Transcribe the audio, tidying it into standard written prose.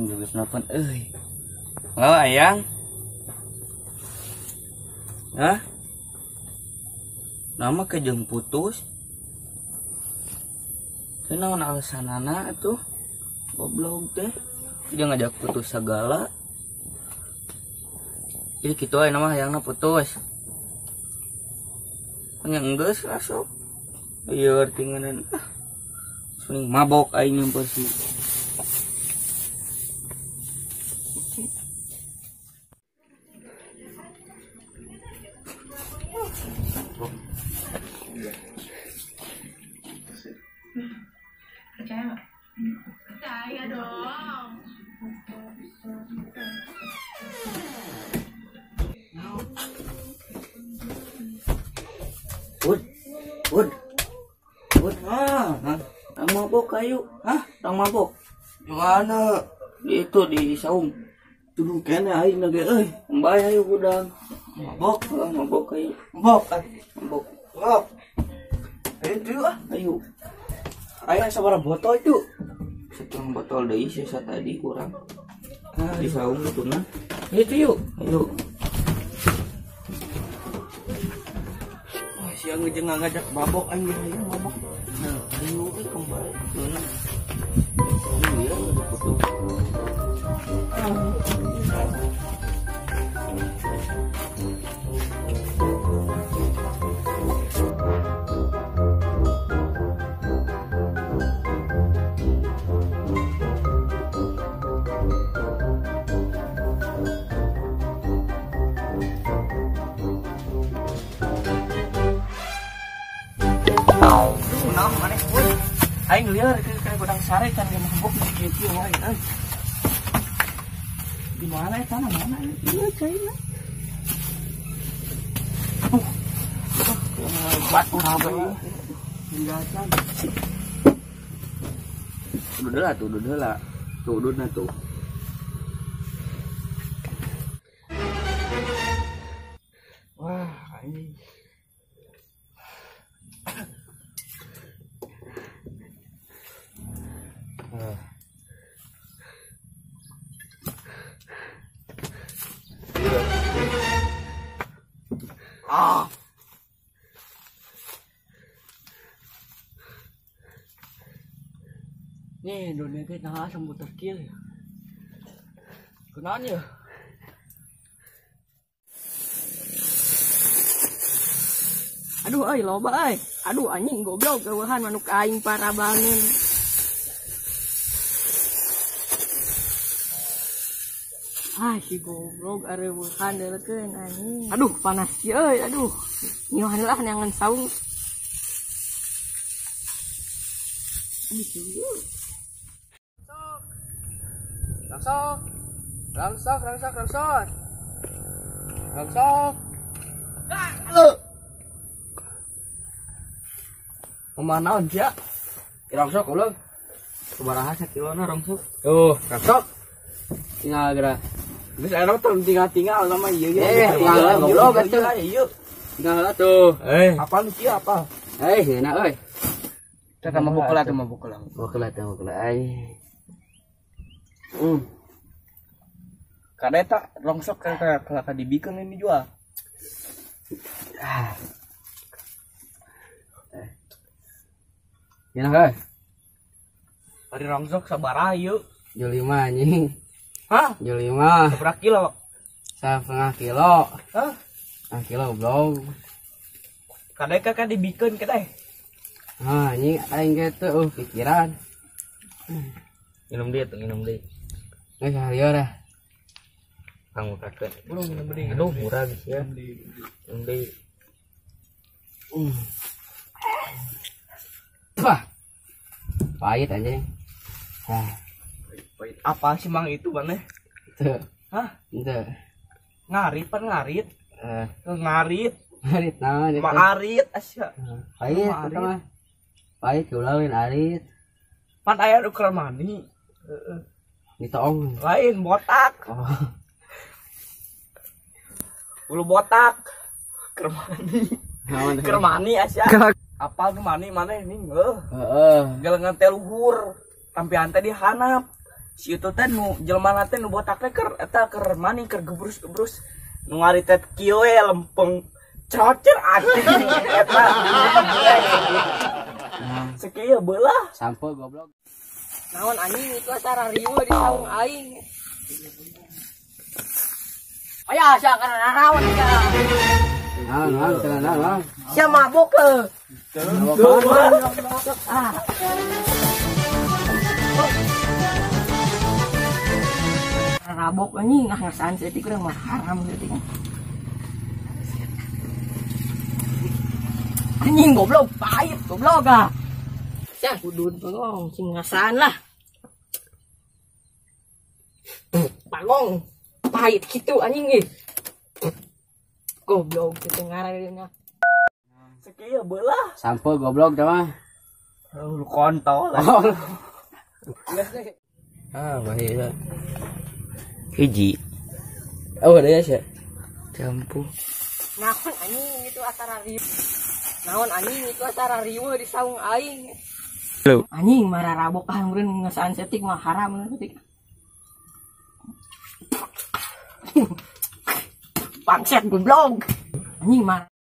Juga nelfon euy. Halo ayang. Hah? Nama kejeng putus. Teu naon alasanana atuh? Goblok teh. Dia ngajak putus segala. Jadi kitu aya nama hayangna putus. Nya enggeus lah sok. Ieu artinganan. Ah. Mending mabok aing nyumpeur sih. Percaya nggak? Percaya dong. Ud, ud, ud, ah, ah, mabok kayu, hah, orang mabok. Gimana? Di itu di saung. Tuh kene aing lagi euy. Mbay ayo gudang. Mabok, ah, mabok kayu. Mabok, mabok. Mabok. Ayo tuh ah, ayo. Ayo sabaraha botol itu? Setengah botol deui sisa tadi kurang. Ah, di saung itu nah. Itu yuk, ayo. Wah, siang jeung ngajak mabok aing ayo mabok. Nah, ayo euy kembali. Nah. Iya, udah putus. Aing lieur ke gudang sare can ge mabok di kieu wae euy. Di mana eta mana? Ieu caina. Batu rabe. Hinggacan. Udah lah tuh, udah lah. Tuh ududna tuh. Wah, anjing. Ah. Nih, dunia kita nah sembuh terkil ya. Kenaan ya? Aduh, euy loba euy. Aduh anjing goblok geueuhan manuk aing parah banget. Ah si goblok areueuhan deukeun anjing. Aduh panas sih euy, aduh. Nyohan lah neangan saung. Aduh. Rangsok. Rangsok, rangsok, rangsok. Rangsok. Kemana on sia? Rangsok ulah. Sabaraha sakilona rangsok? Tuh, rangsok. Tinggal geura. Geus aya teh tinggal-tinggal sama ieu ge. Tinggal goblok atuh. Ieu. Tinggal atuh. Apa nu kieu apa? Enak euy. Kita mabok lah tuh mabok lah. Mabok lah tuh mabok lah. Kada eta rongsok ka dibikeun ini dijual. Ah. Enak euy. Ari rongsok sabaraha ieu? 5 anjing. Hah? 5. Sabaraha kilo? 1,5 kilo. Hah? 1 kilo goblok. Kada ka dibikeun kedai. Ah, anjing aing ge teu pikiran. Minum dia tuh, minum dia. Nggak seharian ya. Kamu kakek. Aduh, murah guys ya. Minum dia. Wah. Pahit anjing. Ah. Pahit. Apa sih mang itu mana? Itu. Hah? Itu. Ngarit pan ngarit. Ngarit. Ngarit naon itu? Maarit asya. Pahit itu mah. Pahit ulawin arit. Pan aya ukuran mani. Heeh. Ditoong. Lain botak. Oh. Bulu botak. Kermani. Kermani asya. Apal kemani mana ini heuh. Heeh. Galengan teh luhur. Tampian teh dihanap. Si itu teh nu jelema teh nu botak teh keur eta keur maning keur gebrus-gebrus. Nu ngaritet kieu we lempeng cocer anjing eta. Sakieu beulah. Sampo goblok. Naon anjing itu acara riweuh di saung aing. Aya sia kana naraon sia. Naon naon naon. Sia mabok heuh. Ah. Rabok anjing ah ngasaan saeutik urang mah haram saeutik. Anjing goblok pahit goblok ah. Sia kudun tolong sing ngasaan lah. Pagong pahit gitu anjing ih. Goblok kitu ngaranna. Sakieu beulah. Sampo goblok teh mah. Lu kontol. Ah, bahaya. Hiji. Oh, ada ya sih. Campu. Naon anjing itu acara riweuh. Naon anjing itu acara riweuh di saung aing. Anjing marah rabok ah meureun ngasaan setik mah haram setik. Bangsat goblok. Anjing marah.